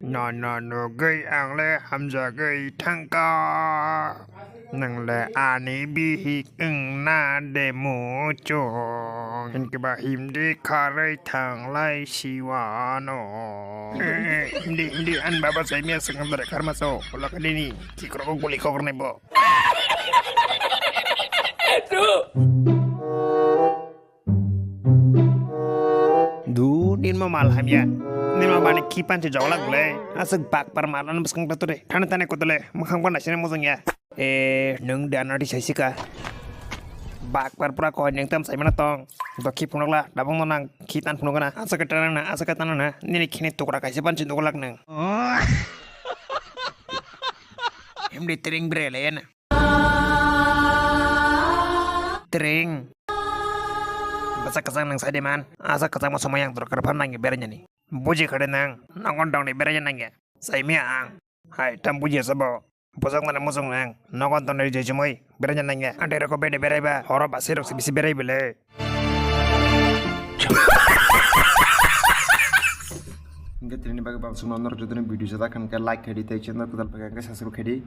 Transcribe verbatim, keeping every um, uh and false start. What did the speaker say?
Nono nugwi ang le hamjagwi thangkha. Nwng le ani bihik wngna de muchung. Hinkhe ba himdi kharwi thanglai siwano. Eh, eh, himdi, himdi, ani baba saimia swkang dare kharma so. Ulo khe nini khikrokgo guli khoknai bo. Du, nini ma mal hamya. Nini ma bani khipan se jogla gule. Aswk bakpar mal ano bwskang ta tore. Thani tani kotole. Mukhang pa naisina mojang ya. Eh, nwng da nadi saisika. Bakpar pura koi nwng tam saimana tong. Do khiphunokla. Dabong no nang. Khitan phunokna. Aswk ka tanana. Aswk ka tanana. Nini khini tukra kaisa panchi nukolak nwng. Himdi tring bre le na. Tring. Basa kwchang nang sadi man. Asa kwchang ma somoi yang dorkar phan nang berainani. Buji khade nang. Nongon dong ni berainani nang ya. Saimia ang. Hai, tam buji sabo. Bujak nani mujung nang. Nongon dong ni jejumoi. Berainani nang ya. Ante roko bede beraiba. Horo basi rok si bisi berai bele. Hingke tini bagwi bang sungno norok jotoni video jata khan khe like khaidi tei channel kwtal phai khe subscribe khaidi.